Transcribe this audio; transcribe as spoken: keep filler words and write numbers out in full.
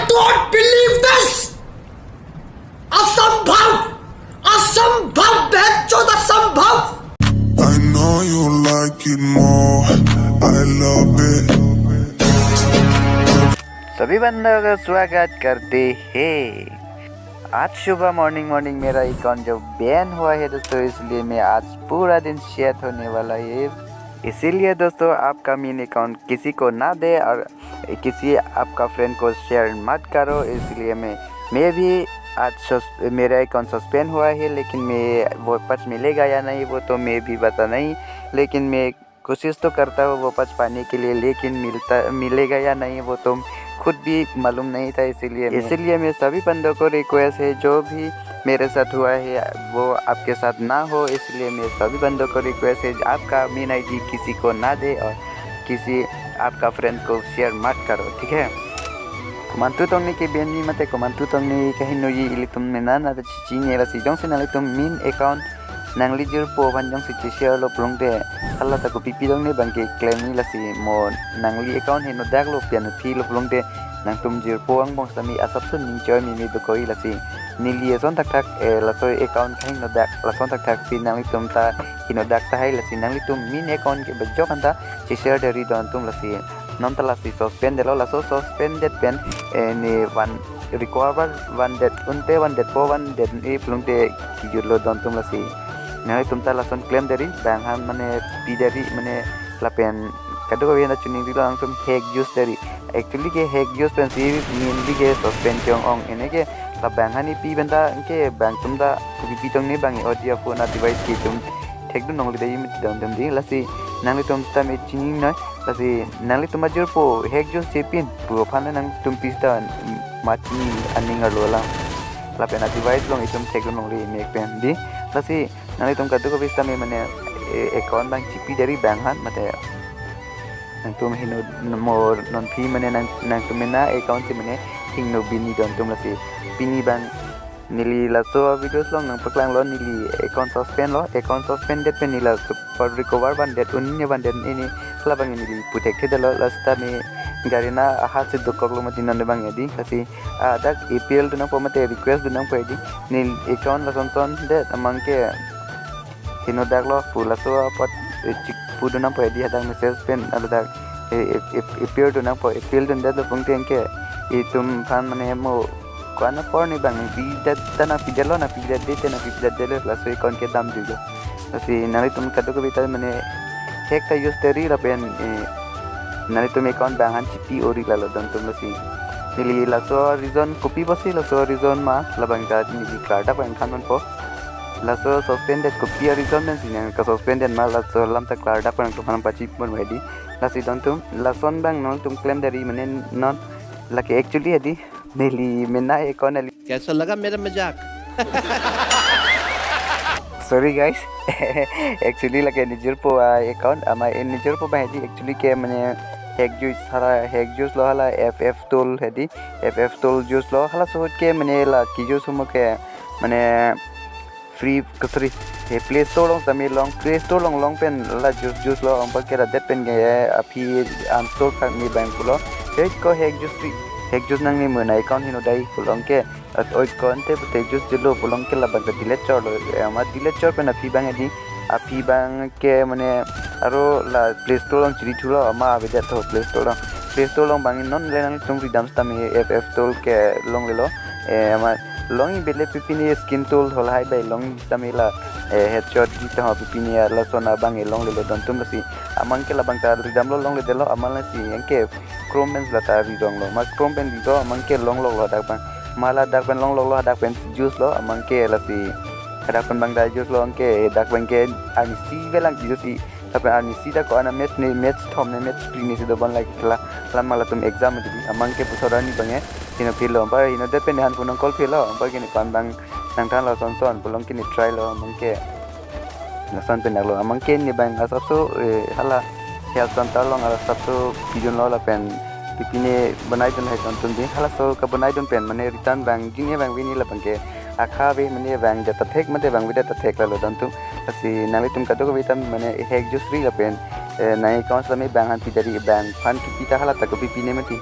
Don't believe this! असंभव! असंभव! बेहद असंभव! I know you like it more. I love it. सभी बंधुओं का स्वागत करते हैं। आज सुबह मॉर्निंग मॉर्निंग मेरा अकाउंट जो बैन हुआ है दोस्तों, इसलिए मैं आज पूरा दिन शेयर होने वाला है। इसीलिए दोस्तों, आपका मेन अकाउंट किसी को ना दे और किसी आपका फ्रेंड को शेयर मत करो। इसलिए मैं मैं भी आज सस-, मेरा अकाउंट सस्पेंड हुआ है, लेकिन मैं वापस मिलेगा या नहीं वो तो मैं भी पता नहीं, लेकिन मैं कोशिश तो करता हूँ वापस पाने के लिए, लेकिन मिलता मिलेगा या नहीं वो तो खुद भी मालूम नहीं था। इसीलिए मैं इसीलिए मैं सभी बंधुओं को रिक्वेस्ट है, जो भी मेरे साथ हुआ है वो आपके साथ ना हो। इसलिए मैं सभी बंधुओं को रिक्वेस्ट है, आपका मेन आईडी किसी को ना दे और किसी आपका फ्रेंड को शेयर मत करो, ठीक है? Komantu tong ni ke beni mate komantu tong ni kahingno ji ilitum mena na ta chichini era si jongsi nanglitum main account nangli jirpo aphan jongsi cheshare lo pulote, hala ta kopi pi tong ni abang ke claim ni lasi mo nangli account hingno dak lo pian phi lo pulote nangtum jirpo angbong sami asapso ning choi mimi dokoi lasi neli eson thakthak, eh, laso account kahingno dak lason thakthak si nanglitum ta hingno dak tahai lasi nanglitum main account ke bejok anta cheshare deri don tum lasi non ta lasi suspend detlo, laso suspend det pen, eh, ne van recover vandet unte vandetpo vandet-i pulote kejut lo don tum lasi. Nanglitum ta lason claim deri, bang han mane pi deri mane lapen kadokave na chuning dilo nangtum hack juice deri. Actually ke hack juice pensi mainly ke suspend ke-ong-ong, ene ke labang han ipi benda ke bang tum ta kopi pi tong ni abang audio phone a device ke tum thekdun longle dei mati don tum dei lasi nanglitum sitame chinine lasi nanglitum ajirpo hack juice chepin pu aphan nangtum pista machini aning arlo alam lapen a device along itum thekdun longle mek pen dei lasi nanglitum kadokave sitame mane, eh, account abang chipi deri bang han mate nangtum hingno mo non phi mane nang nangtum mena account si mane hingno bini don tum lasi pini abang neli laso videos along nangpaklanglo neli account suspend lo, account suspend det pen neli laso pa recover vandet un ne vandet ini labang neli puthekthe detlo lasi tame gari na ahat si dokok lo mati non abang edi lasi, ah, dak appeal dun nangpo mate request dun nangpo edi neli account lason son det amang ke hingno dak lo pu laso apot, eh, chik pu dun nangpo edi hadak message pen alo dak, eh, eh, eh, appeal dun nangpo appeal dun det lo pulote ke itum aphan mane mo ko-an apor ni abang pi det ta nangpi detlo nangpi det det ta nangpi det detlo laso account ke dam juilo. Lasi nanglitum kadokave ta mane hack ta use deri lapen, eh, nanglitum account bang han chipi ori lalo don tum lasi. Neli laso reason kopi pusi laso reason ma labang ta neli klardak pen than ponpo. Laso suspend det kopi a reason pensi nang ka suspend det ma laso alam ta klardak pen nangtum aphan pachipon bai dei. Lasi don tum lason abang nangtum claim deri mane non lake actually edi neli mena account neli. कैसा लगा मेरा मजाक? Sorry guys. Actually lake nijirpo a account ama, eh, nijirpo abang edi actually ke mane hack juice hala hack juice lo hala F F tool edi F F tool juice lo halaso ahut ke mane la ke juice mo ke mane free ke sorry, eh, Play Store along tame long, Play Store along long pen la juice juice lo, anpar ke ladet pen ke, eh, aphi uninstall kang ni abang pulo. Hei ko hack juice ri, hack juice nangli mena account hingno dai pulo ke, at oi ko ante pute juice julo pulo ke labang ta delete chorlo, eh, ama delete chor pen aphi abang edi, aphi abang ke mane aro la Play Store along chiri thulo ama avedet tho Play Store along. Play Store along abang non le nangtum ridam sitame F F tool ke longlelo. Eh, ama long-i bele pipine skin tool hol hai bai long-i sitame la, eh, headshot di tho pipine lason abang e longlelo don tum lasi. Amang ke labang ta ridam lo longledetlo ama lasi anke Chrome pen la ta ridong lo. Ma Chrome pen rido amang ke longlok lo dak abang. Ma ladak pen longlok lo dak pen juice lo amang ke lasi. Dak pen abang ta juice lo anke dak abang ke ani si velang juice i. Lapen arni sida ko-an a match ne match thom ne match phli ne si dobom lake kela lam ma latum exam didi amang ke puthot arni abang e hingno philo anpar hingno det pen han phone call philo anpar ke ne pan abang nangthan lo son son pulo ke ne try lo amang ke lason pen lo amang ke ne abang asapso, eh, hala health center along asapso pidun lo lapen pipine bonai dun hai ton tun di halaso ka bonai dun pen mane return abang jine abang vini labang ke akha ave mane abang jata thek mate abang veda ta thek lalo don tum. Lasi nanglitum kadokave ta mane hack juice ri lapen, eh, nang account sami abang han pidari abang aphan kipi ta hala ta kopi pine mati.